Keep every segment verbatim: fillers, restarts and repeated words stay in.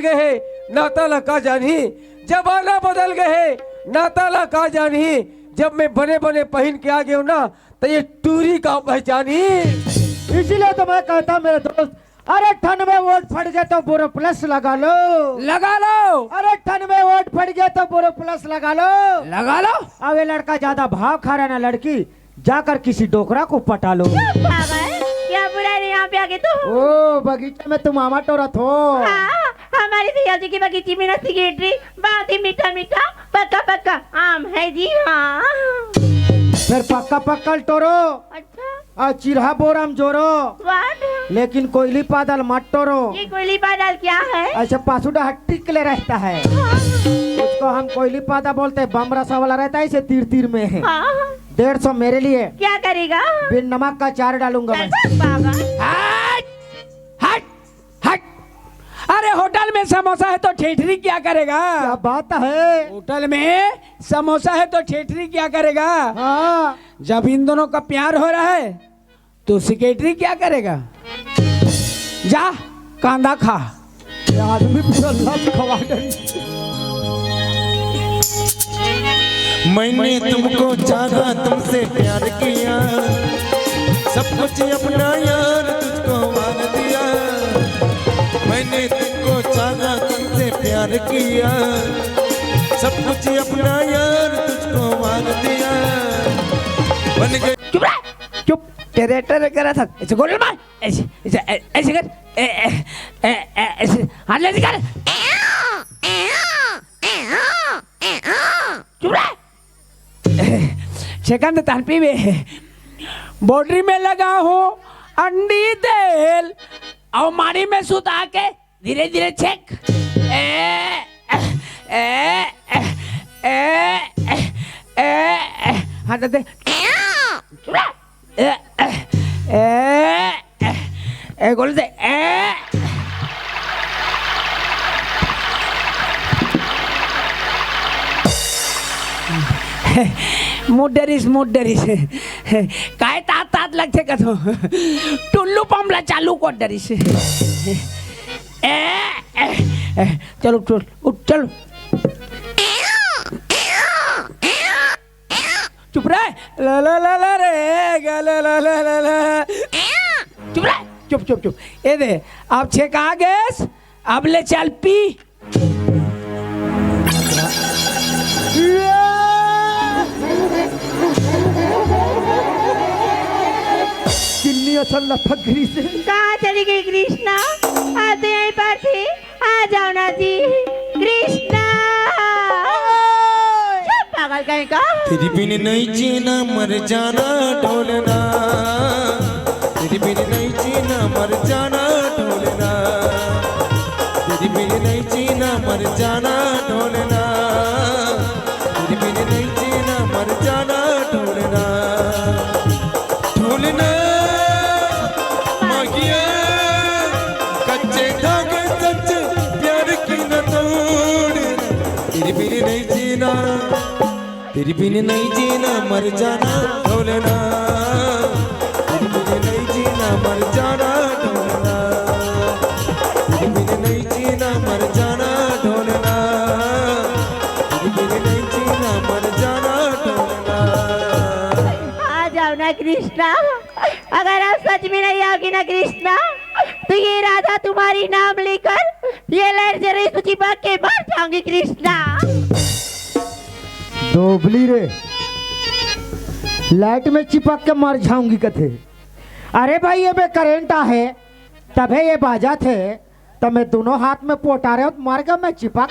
गए हे, नाता ला का जानही। जमाना बदल गए हे, नाता ला का जानही। जब मैं बने बने पहिन के आ गयो ना, त ये टूरी का पहचानही। इसीलिए तो मैं कहता मेरे दोस्त, अरे ठन में वोट फट गए तो बोरो प्लस लगा लो। लगा लो। अरे ठन में वोट फट गए तो बोरो प्लस लगा लो। लगा लो। अब ये लड़का ज्यादा भाव खा रहा ना लड़की, जाकर किसी डोकरा को पटा लो। क्या पागल, क्या बुरा है यहाँ पे आके तू? ओ बगीचा में तुम आमा टोरत हो। हाँ, हमारी भैया जी की बगीची में ना सिगरेटरी, बहुत ही मीठा मीठा पक्का पक्का आम है जी। हाँ। फिर पक्का पक्का टोरो। अच्छा। और चिरहा बोराम जोरो। What? लेकिन कोयली पादल मत टोरो। ये कोयली पादल क्या है? ऐसे पासुडा हट्टी के लिए रहता है। हाँ। उसको हम कोयली पादा बोलते हैं, बम रसा वाला रहता है, इसे तीर तीर में है। हाँ। डेढ़ सौ मेरे लिए। क्या करेगा? बिन नमक का चार डालूंगा मैं। चल, पागल। हट! हट! हट! अरे होटल में समोसा है तो ठेठरी क्या करेगा? क्या बात है? होटल में समोसा है तो ठेठरी क्या करेगा? हाँ। जब इन दोनों का प्यार हो रहा है तो सेक्रेटरी क्या करेगा? जा कांदा खा। ये आदमी पूरा लत खवा गई। मैंने तुमको चाहा, तुमसे प्यार किया, सब कुछ अपना यार तुझको वार दिया। मैंने तुमको चाहा, तुमसे प्यार किया, सब कुछ अपना यार तुझको वार दिया। बन गए चुप रह, चुप। टेरे टेरे करा था, ऐसे गोल मार, ऐसे, ऐसे, ऐ-, ऐसे कर, ऐ-, ऐ-, ऐ-, ऐ-, ऐसे, हाथ ले कर। चुप रह। सेकंड तान पीबे। बॉर्डरी में लगा हूँ अंडी तेल, और मारी में सुता के धीरे धीरे छेक। ए, ए, ए, ए, ए, ए, हाथ दे। ए, ए, ए, ए, गोल दे। ए। मुंह डरिस, मुंह डरिस। काय तात तात लगथे कथो। टुल्लू पंप ला चालू कर डरिस। ए, ए, ए, चल उठ, उठ, उठ, चल। चुप रह। ला, ला, ला, ला रे, गा, ला, ला, ला, ला, ला। चुप रह। चुप, चुप, चुप। ए दे, अब छेका गेस, अब ले चल पी। किन्नी असल लपक गई से। कहाँ चली गई कृष्णा? आते यहीं पर थी। आ जाओ ना जी। कृष्णा। चुप, पागल कहीं का। तेरी बिन नहीं जीना मर जाना ढोलना, तेरी बिन नहीं जीना मर जाना ढोलना, तेरी बिन नहीं जीना मर जाना ढोलना, तेरी बिन नहीं जीना मर जाना ढोलना। ढोलना मागिया कच्चे धागे सच प्यार की न तोड़। तेरी बिन नहीं जीना, तेरी बिन नहीं जीना मर जाना ढोलना। तेरी बिन नहीं जीना मर जाना ढोलना। तेरी बिन नहीं जीना मर जाना ढोलना। तेरी बिन नहीं जीना मर जाना ढोलना। आ जाओ ना कृष्णा, अगर आप सच में नहीं आओगी ना कृष्णा, तो ये राधा तुम्हारी नाम लेकर ये लाइट जल रही, उसको चिपक के मर जाऊंगी कृष्णा। दोबली रे, लाइट में चिपक के मर जाऊंगी कथे। अरे भाई, ये में करंट आहे, तभे ये बाजा थे। त मैं दोनों हाथ में पोटारे हों, मर गया मैं चिपक।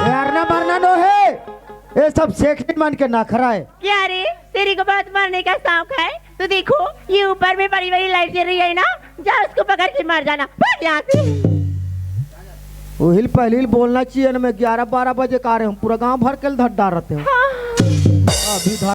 यार ना मरना नो है, ये सब सेठ मन के नखरा है। क्या रे, तेरे को बहुत मरने का शौक है? तो देखो, ये ऊपर में बड़ी वाली लाइट जल रही है ना, जा उसको पकड़ के मर जाना, भाग यहाँ से। उहिल पहलिल बोलना चाहिए ना, मैं ग्यारह बारह बजे का आ रहे हूँ, पूरा गांव भर के धर डाल रहते हो। हाँ। अभी धर